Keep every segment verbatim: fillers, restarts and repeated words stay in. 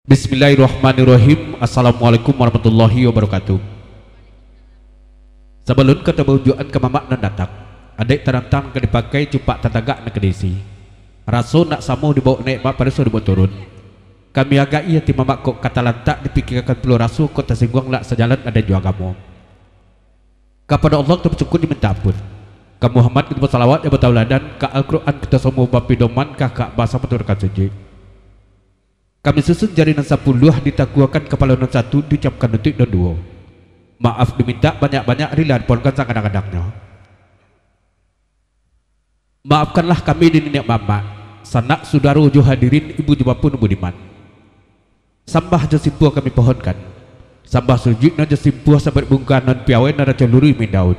Bismillahirrahmanirrahim. Assalamualaikum warahmatullahi wabarakatuh. Sabalun ka tabaunjuakan ka mamak nan datang, adaik tarantang ka dipakai, cupak tatagak nan ka diisi. Raso nak samo dibawok naiak, mak pado suruah dibawok turun. Kami agak-i ati mamak kok ka talantak, dipikiakan pulo raso kok tasingguang, nak sajalan adaik jo agamo. Kapado Allah kito basyukur jo mintak ampun. Ka Muhammad kito basalawat jo batauladan, ka Al-Quran kito samo bapidoman, ka Ka'bah samo kito barakam sujuik. Kami susun jari nan sapuluah, ditakuakan kapalo nan satu, diucapkan lutuik nan duo. Maaf dimintak banyak-banyak, rila dipohonkan sakadang-kadangnyo. Maafkanlah kami di niniak mamak, sanak sudaro jo hadirin, ibu jo bapo nan budiman. Sambah jo simpuah kami pohonkan. Sambah sujuik nan jo simpuah sabarek bungka nan piawai nan rancak luruih mindaun.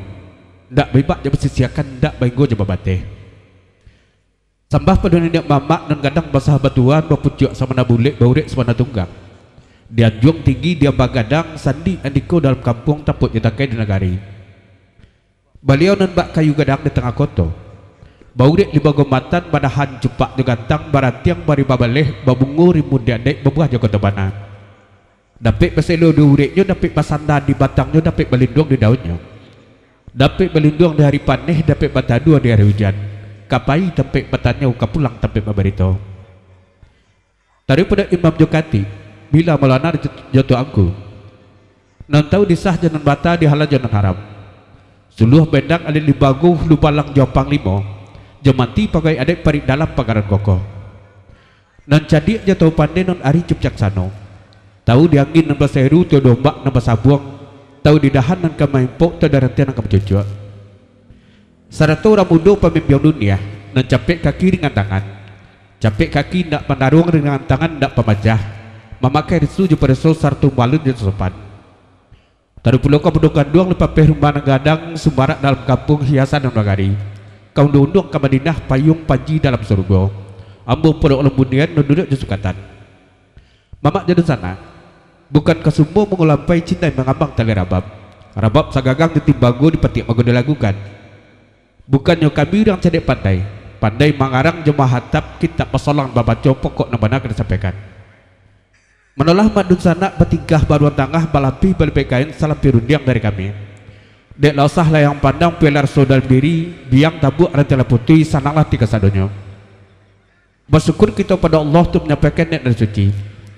Ndak baibak jo basisiakan, ndak bainggo jo babateh. Sambah pado niniak mamak nan gadang basah batuan, bapucuak samana bulek, baurek samana tunggang. Di anjuang tinggi, di amba gadang, sandi andiko dalam kampuang, tapuak jo tangkai di nagari. Baliau nan bak kayu gadang di tangah koto, baurek di bago matan, badahan cupak jo gantang, baratiang bari babaleh, babungo rimbun di adaik, babuah jo koto bana. Dapek baselo di ureknyo, dapek basanda di batangnyo, dapek balinduang di daunnyo. Dapek balinduang di ari paneh, dapek batadua di ari ujan. Ka pai tampek batanyau, ka pulang tampek babarito. Daripado imam jo katik, bila maulana jo tuanku. Nan tau disah jo nan bata, dihalal jo nan haram. Suluah bendang alek limbago, hulu palang jo panglimo, jo manti pagawai adaik, parik dalam pagaran kokoh. Nan cadiak jo tau pandai, nan arif jo bijaksano. Tau di angin nan baseru, tau di ombak nan basabuang, tau di dahan nan ka maimpok, tau di rantiang nan ka mancucuak. Sarato urang mudo pamimpiang dunia, nan capek kaki ringan tangan. Capek kaki indak pandaruang, ringan tangan indak pamacah, mamakai risu jo pareso, sarato malun jo sopan. Tadu pulo ka bundo ganduang, lipapeh rumah nan gadang, sumbarak dalam kampuang, hiasan dalam nagari. Ka unduang-unduang ka Madinah, payuang panji dalam sarugo. Ambo pulo urang bundian, nan duduak jo sukatan. Mamak jo dunsanak, bukan ka sumbo mangulampai, cindai mangambang tali rabab. Rabab sagagang jo timbago, dipatiak bago dilagukan. Bukannyo kami urang cadiak pandai, pandai mangarang jo mahatam kitab pasolang, babaco pokok nan bana ka disampaikan. Manolah mak dunsanak batingkah baruang tangah, balapih balipek kain, salapih rundiang dari kami. Dek lah usah layang pandang, pialah raso dalam diri, biang tabuak rantianglah putuih, sananglah ti kasadonyo. Basyukur kito pado Allah tu manyampaikan niat nan suci.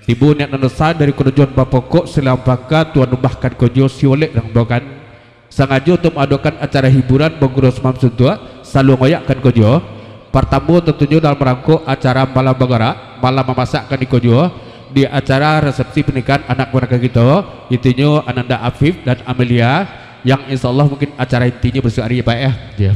Tibo niat nan dosa dari korojoan bapokok silang pangka, tuan rumah kan kojo si olek nan bokan. Sangajo tu maadokan acara hiburan bagurau samalam suntuak, saluang oyak kan kojo. Partamo tantunyo dalam rangko acara malam bagarak, malam mamasak kan di kojo. Di acara resepsi pernikahan anak keponakan kito, itunyo Ananda Afif dan Amelia, yang insya Allah mungkin acara intinyo bisuak ari, Pak, ya. Ya.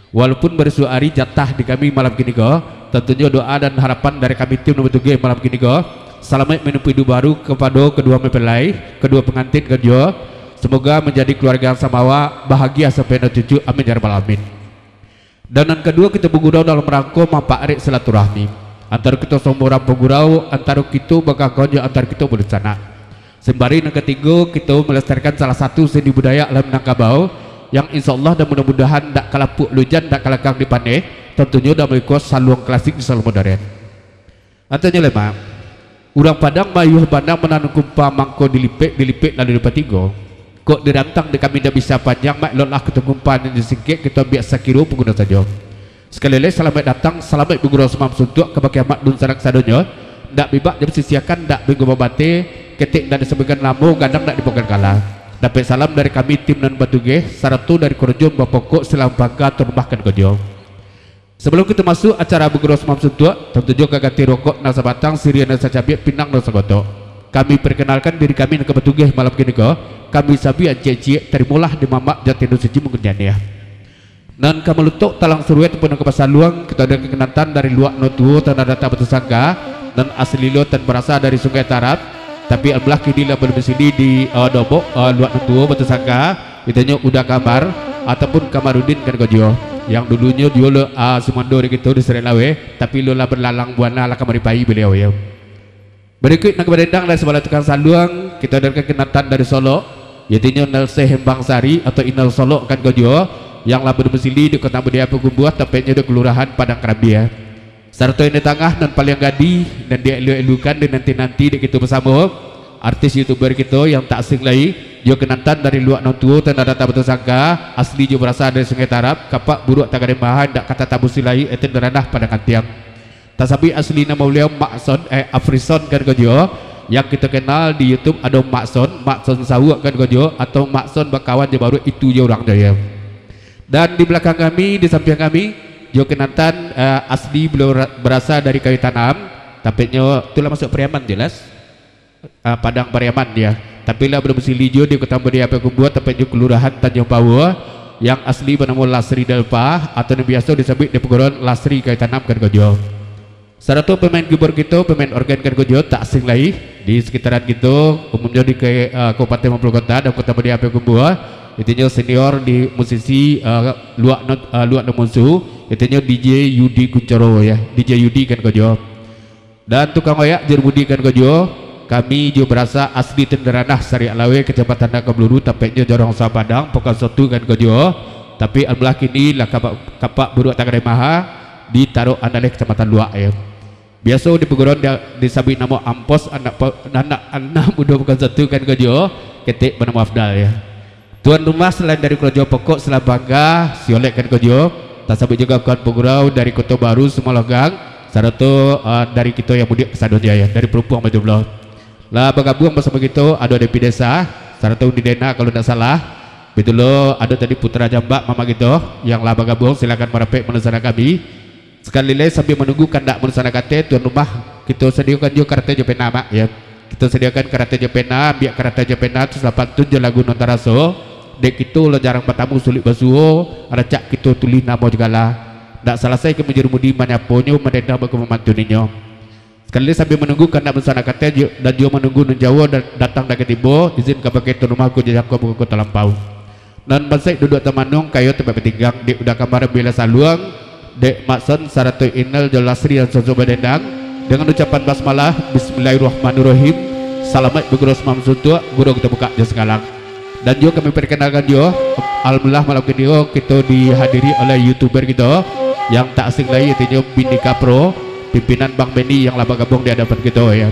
Walaupun bisuak ari jatah di kami malam kini ko, tantunyo doa dan harapan dari kami tim nan batugeh malam kini ko, salamaik manempuah iduik baru kapado kaduo mempelai, kaduo pangantin kan juo. Semoga manjadi kaluarga yang samawa, bahagia sampai anak cucu. Amin ya rabbal alamin. Dan nan kaduo, kito bagurau dalam rangko mampaarek silaturahmi antaro kito saumur urang pagurau, antaro kito bakakon jo antaro kito badunsanak. Sembari nan katigo, kito melestarikan salah satu seni budaya alam Minangkabau, yang insya Allah dan mudah-mudahan ndak ka lapuak lujan, ndak ka lakang dipaneh, tantunyo dalam iko saluang klasik jo saluang modern. Katonyo lai, Mak, urang Padang maayuah bana mananam kumpa, mangko dilipek, dilipek lalu dipatigo. Kok dirantang di kami ndak bisa panjang, Mak, eloklah kito kumpa nan singkek, kito ambiak sakiro paguno sajo. Sakali lai, salamaik datang, salamaik bagurau samalam suntuak kabake amak dunsanak sadonyo. Ndak bibak jo basisiakan, ndak bainggo babateh, ketek ndak disambuikan lamo, gadang ndak dibokan kalah. Dapek salam dari kami tim nan batugeh, sarato dari korojo bapokok silang pangka, tuan rumah kan kojo. Sabalum kito masuak acara bagurau samalam suntuak, tantu juo ka ganti rokok nan sabatang, siriah nan sacabiak, pinang nan sagotok. Kami perkenalkan diri kami nan ka batugeh malam kini ko, kami sabian ciek-ciek, tarimolah di mamak jo tendo suci mangko janiah. Nan ka malutok talang suruah ataupun nan ka basaluang, kito ado kakinatan dari luak nan tuo, tanah datar batasangka, nan asli lo tan barasa dari Sungai Tarab, tapi alhamdulillah kini lah badomisili di, eh, Dobok, eh, luak nan tuo batasangka, itunyo Uda Kamar, ataupun Kamarudin kan ko juo, yang dulunyo juo lo, eh, sumando di kito di Sirek Laweh, tapi lo lah balalang buana lah ka maripai baliau, yo. Barikuik nan ka badendang dari sabalah tukang saluang, kito ado kakinatan dari Solok, itunyo Nelseh Hembang Sari atau Inel Solok kan ko juo, yang lah badomisili di Kota Mulia Pakumbuah, tapeknyo di Kelurahan Padang Karambia. Sarato nan di tangah nan paliang gadih, nan dielu-elukan, dinanti-nanti dek kito basamo, artis youtuber kito yang tak asing lai, jo kinantan dari Luak Nan Tuo, Tanah Datar Batu Sangka, asli jo barasa dari Sungai Tarab, kapak buruak Tagadan Maha, indak ka tatabusi lai, eten ranah Padang Antiang. Tasabuik asli namo baliau Makson, eh, Afrison kan ko jo, yang kito kenal di YouTube ado Makson, Makson Sawuak kan ko jo, atau Makson bakawan jo baruak itu jo urang jo, yo. Dan di balakang kami, di sampiang kami, jo kinantan, eh, asli baliau ra-, barasa dari Kayu Tanam, tampeknyo tu lah masuak Pariaman jelas. Ah, Padang Pariaman, yo. Tapi lah balum sili juo di Kota Mudiapai Kumbua, tampeknyo Kelurahan Tanjuang Paua, yang asli banamo Lasri Delpa, atau nan biaso disabuik di paguruan Lasri Kayu Tanam kan ko jo. Sarato pamain keyboard kito, pamain organ kan ko jo, tak asing lai di sekitaran kito, umumnyo di ke-, ah, Kabupaten Bengkulu Kota dan Kota Mudiapai Kumbua. Itunyo senior di musisi, ah, Luak Nan, ah, Luak Nan Munsu, itunyo D J Yudi Kuncoro, yo, D J Yudi kan ko jo. Dan tukang oyak jurumudi kan ko juo, kami juo barasa asli Tenderanah, Sariak Laweh, Kecamatan Dangka Baluru, tampeknyo Jorong Sawah Padang, Pokan Sotu kan ko juo. Tapi alhamdulillah kini lah kapak, kapak buruak Tagadan Maha, di Tarok Andaleh, Kecamatan Luak, yo. Biaso di paguruan dia disabuik namo Ampos, anak pa-, anak, anak mudo Pokan Sotu kan ko juo, ketek banamo Afdal, yo. Tuan rumah, salain dari karajo pokok Silang Bangka, Siolek kan ko juo, tasabuik juo kawan pagurau dari Koto Baru, Sumalogang, sarato, ah, dari kito yang mudiak kasadonyo, yo, dari Perumpuang Batu Bloh. Lah bagabuang basamo kito, ado Depi Desa, sarato Undi Dena kalau ndak salah. Bitulo, ado tadi Putra Jambak, mama kito, yang lah bagabuang, silakan marapek manusakan kami. Sakali lai, sambia manunggu kandak manusakan kateh, tuan rumah, kito sadiokan juo karateh jo pena, Mak, yo. Kito sadiokan karateh jo pena, ambiak karateh jo pena, tulis lah pantun jo lagu nan taraso. Dek kito lah jarang batamu, sulik basuo, rancak kito tulih namo jugalah. Ndak salasai kami jurumudi manyaponyo, mandendang bak ka mamantuninyo. Sakali lai, sambia manunggu kandak manusakan kateh, jo, dan juo manunggu nan jauah da-, datang dek ka tibo, izin kabake tuan rumah ko jo jangko bukan ko talampau. Nan bansaik duduak tamanuang, kayo tampek batinggang, dek Uda Kamar Bila Saluang, dek Makson sarato Inel jo Lasri nan suko badendang, dengan ucapan basmalah, Bismillahirrahmanirrahim, salamaik bagurau samalam suntuak, gurau kito bukak jo sanggalang. Dan juo kami perkenalkan juo, alhamdulillah malam kini ko kito dihadiri oleh youtuber kito, yang tak asing lai, itunyo Bindika Pro, pimpinan Bang Benny yang lah bagabuang di adapan kito, yo.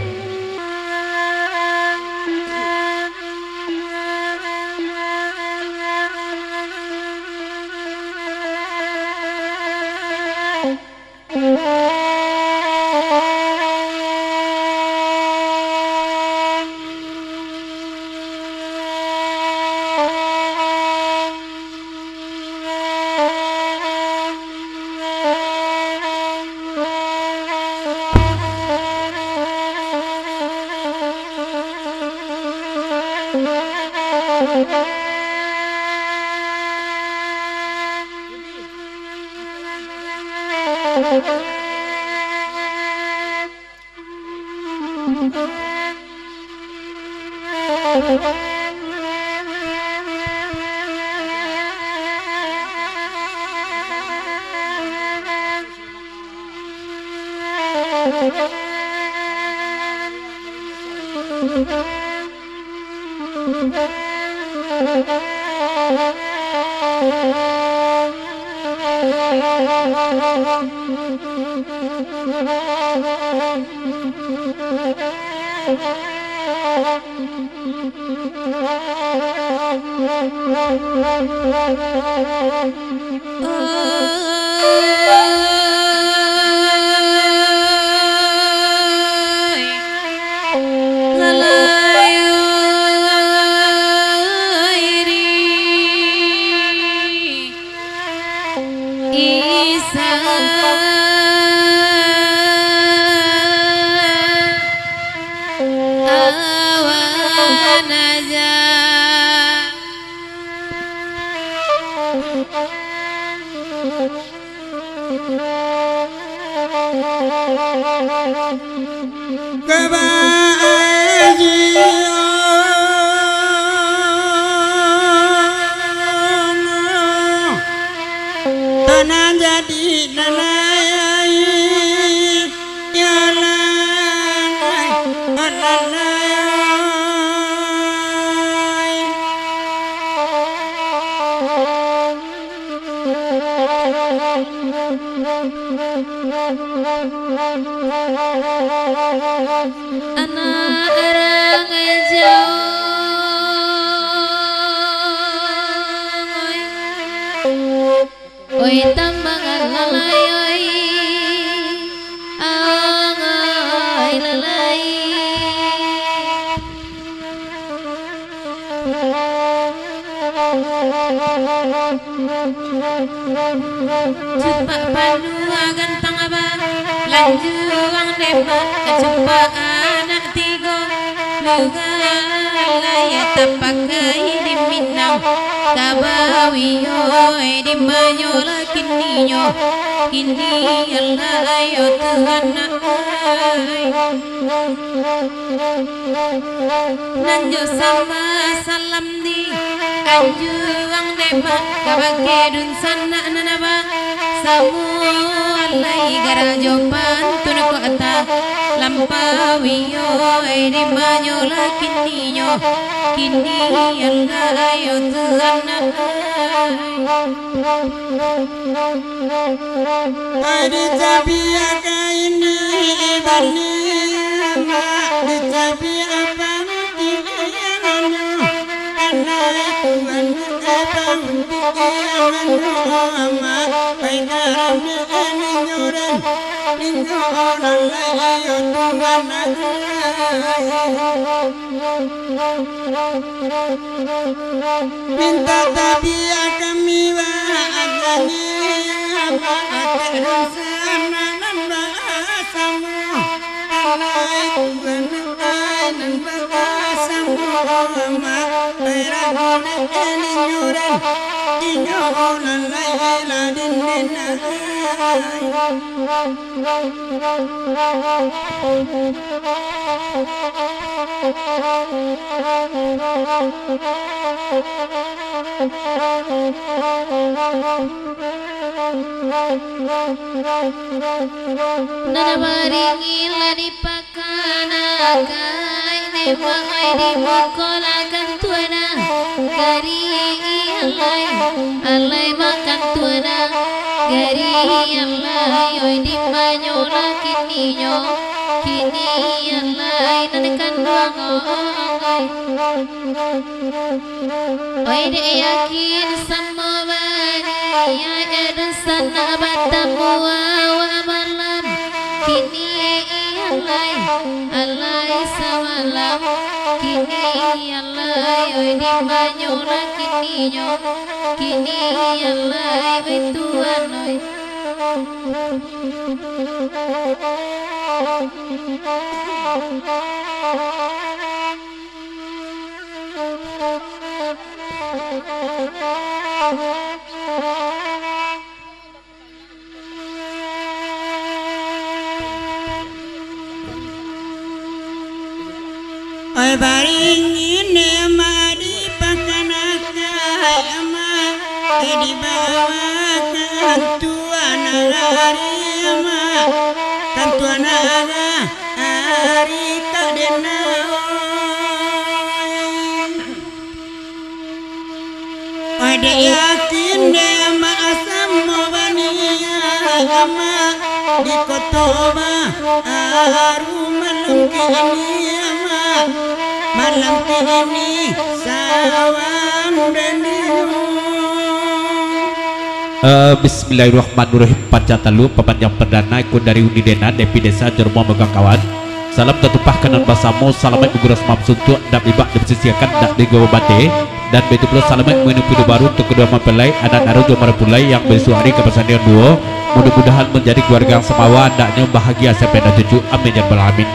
Isa awan aja. Tanah jadi lalai, ya lalai, lalai. Anak urang jauah, oi. Oi, tambangan lalai, oi, angai lalai. Cupak panuah gantang abah, lanjuang demak, kacupak anak tigo. Lugai lai tapakai di Minang, tabawiyoi di manyolah kininyo. Kini alai, o Tuhan ai. Nan jo sambah salam di anjuang demak, kabake dunsanak nan abah, samua alai garajo pantun kota. Lampawiyoi di manyolah kininyo, kini alai, o Tuhan ai. Ai dicabiak ka ini bani amak, dicabiak bani ini anu, anak itu anu, abang ini anu amak, ai garami ini nyoran, ini nyoran lai, o Tuhan ai. Mintak tabiak kami baagani, baagak dunsanak nan basamo. Alai Tuhan ai nan basamo, amak, ai ragu nan inyo ran, inyo nan lai lah dindin ai. Nan baringin lah dipakanakan, demak ai di muko lah kantuana. Gari alai, alai makan tuana. Gari alai, oi, di manyolah kininyo. Kini alai nan kanduang, oi. Oi, dek yakin samo baniaik, dunsanak batamu awak malam. Kini alai, alai samalam. Kini alai, oi, di manyolah kininyo. Kini alai, oi, Tuhan, oi. Oi, baringin, amak, dipakanakan, amak, eh, dibawakan tuan ari, amak, kan tuan ari ka dena, oi. Oi, dek yakin dek amak, samo baniaik amak di Koto Baru malam kini amak, malam kini sawan baniaik. Eh, bismillahirrahmanirrahim. Panca talu, papanjang pardana, ikun dari Uni Dena, Depi Desa, Jormo Megang Kawan. Salam tatumpah ka nan basamo, salamaik baguras maam suntuak, ndak bibak dipasisiakan, ndak digawa bate, dan baitu pulo salamaik manginum piduik baru untuak kaduo mempelai, anak naro jo marapulai yang bisuak ari ka basandiang duo, mudah-mudahan manjadi kaluarga yang samawa, andaknyo bahagia sampai nan cucu, amin ya rabbal alamin.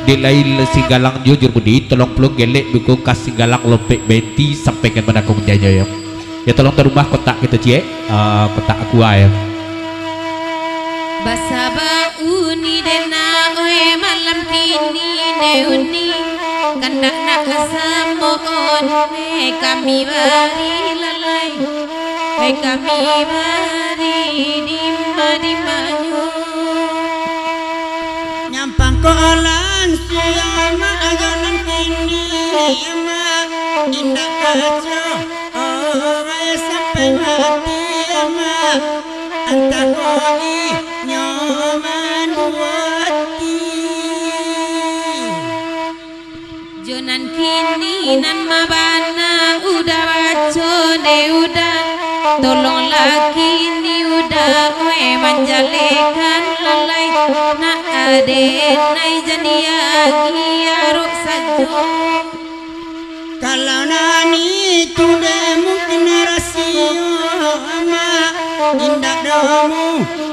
Dek lai Singgalang jo Jurumudi, tolong pulo gelek biko ka Singgalang Lompek Benti sampai ka Manakung Jaya. Yo, tolong tarumah kotak kito ciek, eh, kotak aqua yo. Basaba Uni Dena, oi, malam kini ne Uni, kandak nak samo Uni kami bari lalai, oi, kami bari dima-dimanyo. Nyampang ko lansia mak, ajo nan kini mak, indak kaco. Orai sampai mati, amak, antah koi Jo nan kini nan mabana, Uda baco dek Uda. Tolonglah kini Uda, oe manjalekan lalai. Nak aden ai jan diagiah arok sajo. Kalau nan itu dek mungkin rasio, Amak, indak doh mu.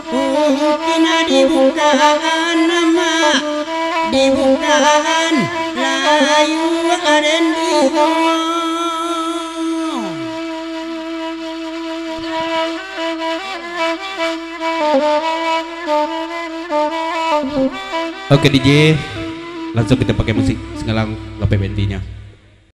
Mungkin dibukaan, Amak, dibukaan layu aden di. Oke, D J, langsung kita pakai musik Singalang Lapeh Bentinyo.